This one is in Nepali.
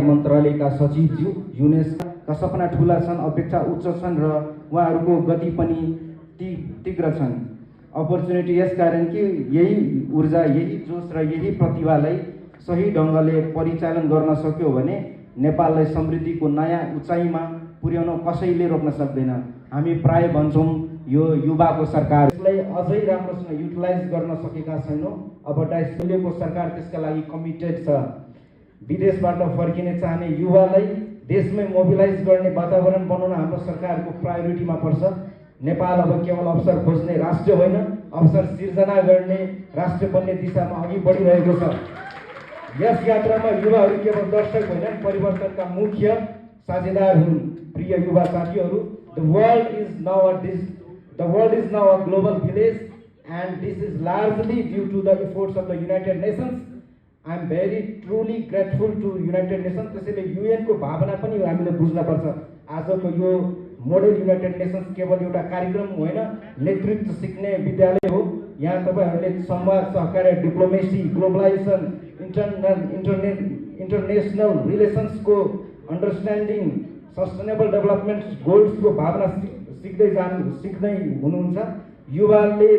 मन्त्रालयका सचिवज्यू युनेस्का सपना ठुला छन्, अपेक्षा उच्च छन् र उहाँहरूको गति पनि तीव्र छन्। अपर्च्युनिटी यसकारण कि यही ऊर्जा, यही जोश र यही प्रतिभालाई सही ढङ्गले परिचालन गर्न सक्यो भने नेपाललाई समृद्धिको नयाँ उचाइमा पुर्याउन कसैले रोक्न सक्दैन। हामी प्राय भन्छौँ यो युवाको सरकार, यसलाई अझै राम्रोसँग युटिलाइज गर्न सकेका छैनौँ। अब अहिलेको सरकार त्यसका लागि कमिटेड छ। विदेशबाट फर्किने चाहने युवालाई देशमै मोबिलाइज गर्ने वातावरण बनाउन हाम्रो सरकारको प्रायोरिटीमा पर्छ। नेपाल अब केवल अवसर खोज्ने राष्ट्र होइन, अवसर सिर्जना गर्ने राष्ट्र बन्ने दिशामा अघि बढिरहेको छ। यस यात्रामा युवाहरू केवल दर्शक होइनन्, परिवर्तनका मुख्य साझेदार हुन्। प्रिय युवा साथीहरू, the world is now a global village, and this is largely due to the efforts of the United Nations. I am very truly grateful to United Nations. त्यसैले UN को भावना पनि हामीले बुझ्नुपर्छ। आजको यो मोडल युनाइटेड नेसन्स केवल एउटा कार्यक्रम होइन, नेतृत्व सिक्ने विद्यालय हो। यहाँ तपाईहरूले संवाद, सहकार्य, डिप्लोमेसी, ग्लोबलाइजेसन, इन्टरनेशनल रिलेसन्सको अन्डरस्ट्यान्डिङ, सस्टेनेबल डेभलपमेन्ट गोल्सको भावना सिक्दै हुनुहुन्छ। युवाले